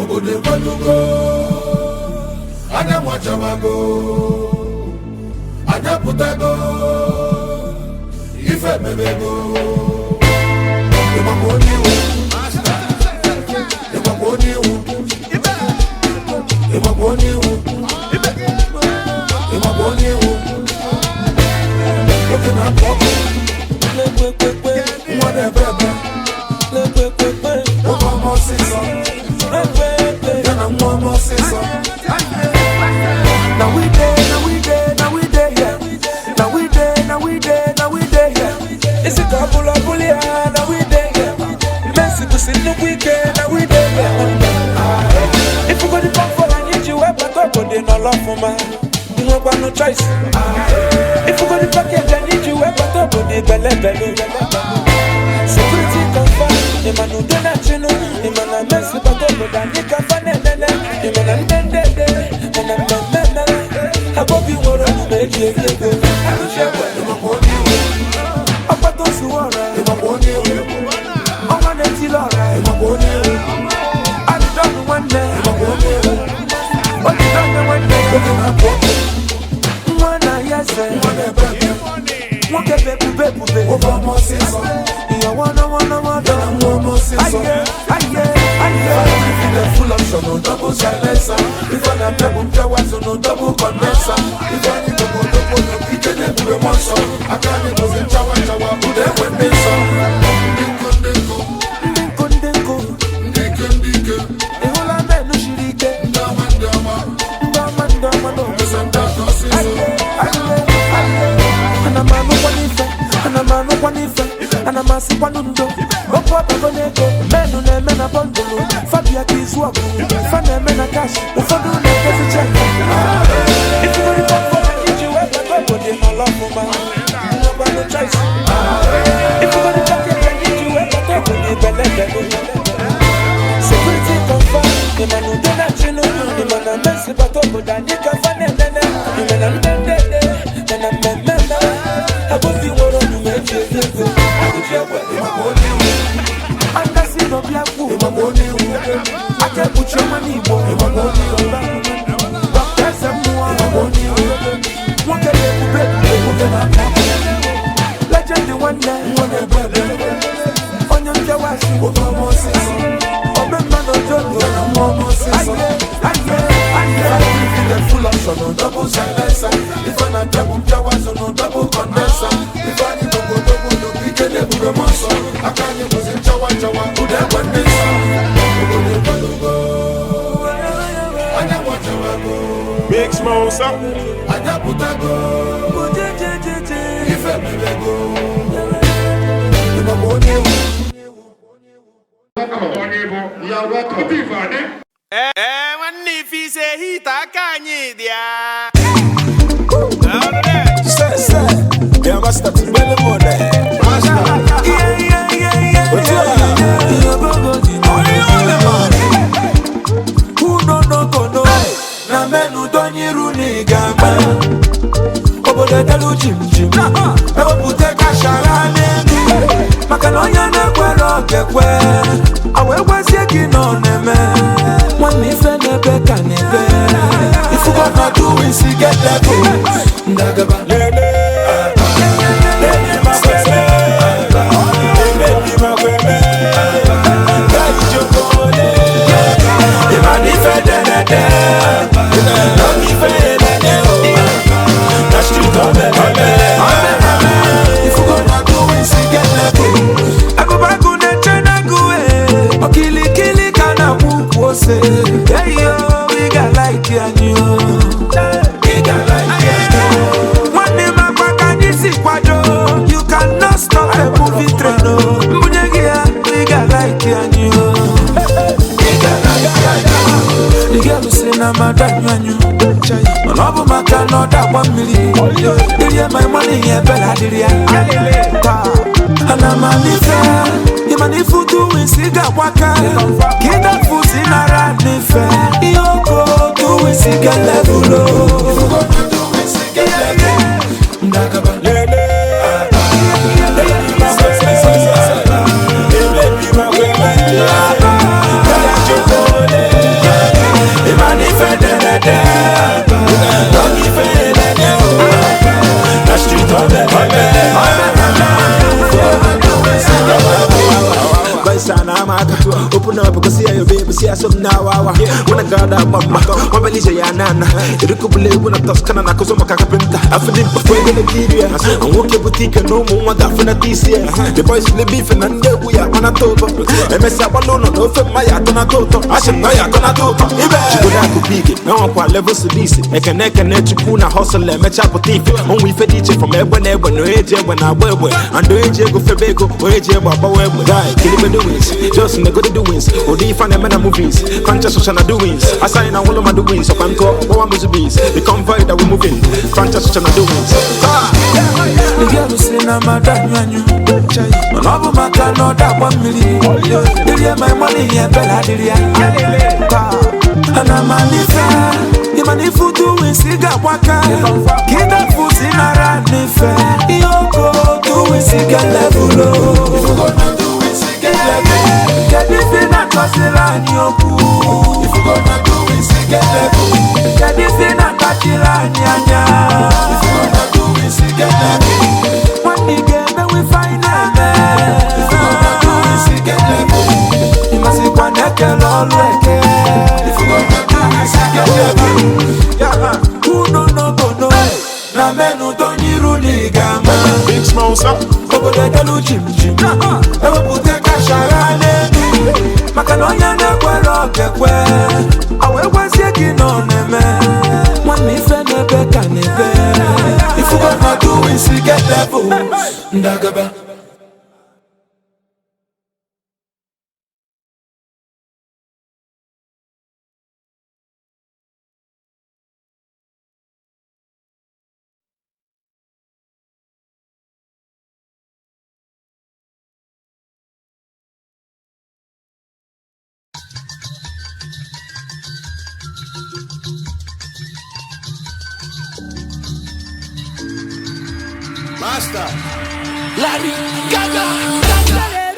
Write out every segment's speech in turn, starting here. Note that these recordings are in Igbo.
Obodo ekwelugo, anyanwụ achawago, anyị apụtago, ife emebego. Ịgbakwa onye iwu, ịgbakwa onye iwu, ịgbakwa onye iwu, ịgbakwa onye iwu. Nwoke na-apụ ọkụ, nwa na-ebe ebe, nwoke ọma ọsịsọ, ya na nwa ọma ọsịsọ. Now we dey, now we dey, now we dey here. Now we dey, now we dey, now we dey here. It's a couple of bully, now we dey here. Messi to see no weekend, now we dey here. If you go to pump for I need you, I but up on the no love for man. You no got no choice. If you go to package, I need you, I but up on the belle belle. Security confirm, the man who don't know, the man a Messi but up on the nika fanene, the man a ndende, the man a meme. Abobi nwere omume eji eri ego. Ịgbakwa onye iwu, Ọkpata ozu ọra, ịgbakwa onye iwu, ọnwa na-etili ọra, ịgbakwa onye iwu, adịdọnụ nwanne, ịgbakwa onye iwu. odidọnụ nwanne, Nwoke na-apụ ọkụ, nwa na ya eze, nwa na-ebe ebe, nwoke bụ ebube ebube, nwoke ọma ọsịsọ, ìyàwó nọwọ ya na nwa ọma ọsịsọ. Aye, aye, aye. Ife full option, no double silencer. Ife na-apịa bụ mpịawa so no double condenser. Ife anyị bụ odogwu odogwu, ike na-ebube mmụọ nsọ. Aka anyị bụzi nchawa nchawa, ụda egbe ndị nsọ. Ndị nkụ ndị nkụ, Ndị nkụ ndị nkụ, ndị ike ndị ike, ị hụla menụ siri ike, ndị ọma ndị ọma, ndị ọma ndị ọma n'obodo. eze ndị aka ọsịsọ. Aye, aye, aye. Ana m anụkwa n'ife, ana m anụkwa n'ife, ana m asịkwanụ ndo. Okwu ọbago n'ego, menụ na-eme na bọndụlụ, Fabia ka izu ọgụ, fa na-eme na kash, ụfọdụ na-edezi cheki. Ifugoro ife ọfọdụ iji wee bata obodo n'ọlụ ọfụma, nwekwanụ choice. Ifugoro ife keke iji wee bata obodo ibelebelu. Security confirm, ịma na udo na-achịnụ, ịma na Messi bata obodo anyị ka fa na-enene, ịma na ndendede, ma na mmemme mere, abụghị nwere omume eji eri ego. Ịgbakwa onye iwu, Andasi n'obi akwụ, ịgbakwa onye iwu, aka ekpuchi ọnwa n'Igbo, ịgbakwa onye iwu, Dr. Eze mmụọ, ịgbakwa onye iwu, nwoke na-ebube ebube, nwoke na-apụ ọkụ, legend nwanne, nwa na-ebe ebe, onye mpịawa azụ, nwoke ọma ọsịsọ, omemma na ojoto, ya na nwa ọma ọsịsọ. Aye, aye, aye. Ife full option, no double silencer. Ife na-apịa bụ mpịawa so no double condenser. Ife anyị bụ odogwu odogwu, ike na-ebube mmụọ nsọ. Aka anyị bụzi nchawa nchawa, ụda egbe ndị nsọ. Obodo ekwelugo, anyanwụ achawago, Big Smosa. anyị apụtago, ife emebego. Ịgbakwa onye iwu. Ee, nwanne ife ise hit aka anyị dị ya. Yeah, master, to belly more there. Yeah, yeah, yeah, yeah. But yeah. Who no no go no? Na menu donyiru ni gama. Obodo delu jim jim. Ewepụta kashara n'elu. Maka na onye na-ekwere okekwe. Awa ekwezie gị na ọ na-eme. Nwanne ife na-ebe ka na-ebe. Ifugo na do isi get level. Ndagaba. Agụbagụ na-eche n'agụ, eh. Okilikili ka na-akwụ ukwu ose. Eyo, ị ga-alaiki anyị o. Ị ga-alaiki anyị o. Nwanne m akwa ka anyị si kwado. You cannot stop a moving train o. Mbunye gị ya, ị ga-alaiki anyị o. Ị ga-alaiki anyị o. The girl si na mmadụ anyụ anyụ. Mana ọ bụ maka na ọ dagba mmiri. Irie my money, ebele adịrị ya. Taa. Ana m anife, ịma na ifu duwisi ga-agbaka ka ịdafu si nara n'ife ihe oko duwisi ga-levulo. Ifugo na do isi get level. Ndagaba. m aka. Open up, gosi ya your baby, si asọ m na-awa awa. Mụ na gada agba mgba, nwabali ije ya na ana. Erikobula egwu na Toscana na akụzọ maka kapịnta. Afọ dị mkpa ego na kiri ya. Nwoke butike na ụmụ nwa ga-afụnata isi ya. The boys libe ife na ndị egwu ya akpanata ụtọ. Emesịa gbalụ ụlọ na ofe mma ya atọnata ụtọ. Asị m na ya akọnata ụtọ. Ibe jigodo akụkọ ike na nwakwa levels dị isi. Ekene ekene chukwu na hustle emecha pụta ife. Onwe ife dị iche from egbe na egbe na onye ji egbe na-agba egbe. And onye ji ego febe ego, onye ji egbe agbawa egbe. Guy, kilibe doings, just nego the doings. Ụdị ife a na-eme na movies, fancha socha na doings. Asaghị na nwụlụ ma doings, ọkwa nkọ ọkpọwa muzubis. The convoy that we moving, fancha socha na doings. The girl si na mada anyụ mana ọ bụ maka na ọ dagba mmiri. Dịrị my money ya bela dịrị ya. Ana m anife ịmana ife duwinsi ga-agbaka ka ịdafu si nara n'ife ihe oko duwinsi ga-lebulo. Kedu ife na-akọsịrị anyị okwu? Kedu ife na-akpachiri anyị anya? Nwanne ị ga-emenwe ife anyị na-eme. Ịmasịkwa na-ekele ọlụ eke. Unu n'obodo na menu donyiru na ị ga-ama. Big Smosa. Obodo edelu jim jim ewepụta kashara n'elu maka na onye na-ekwere okekwe ọ wee gwazie gị na ọ na-eme nwanne ife na-ebe ka na-ebe. Ifugo na doings get levels ndagaba. Master Larry Gaga.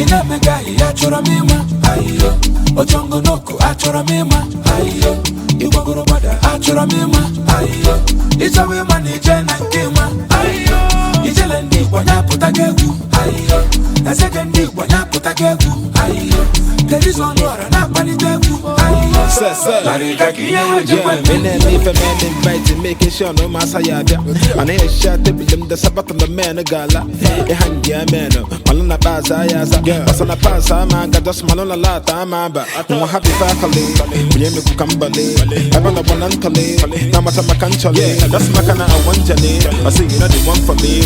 Ị na-emega ahịhịa achọrọ m ịma ahịhịa ochongonoko achọrọ m ịma ahịhịa ịgbagoro gbada achọrọ m ịma ahịhịa ịchọwa ịma na ije na nke ịma ahịhịa ijele ndị Igbo nyapụta gị egwu ahịhịa ezege ndị Igbo nyapụta gị egwu ahịhịa telivizọn ọra na-akpalite egwu ahịhịa Yeah, me and me for man invite making sure no massa ya bịa. Ana ya sha tebile m da sabata na man gala. E hangi ya man. Malona pass ya za. Basa na pass ma ga just malona la ta ma ba. Mo happy family. Bunye me kukambale. Aba na bonantale. Na mata makanchale. That's makana I want jale. I say you know the one for me.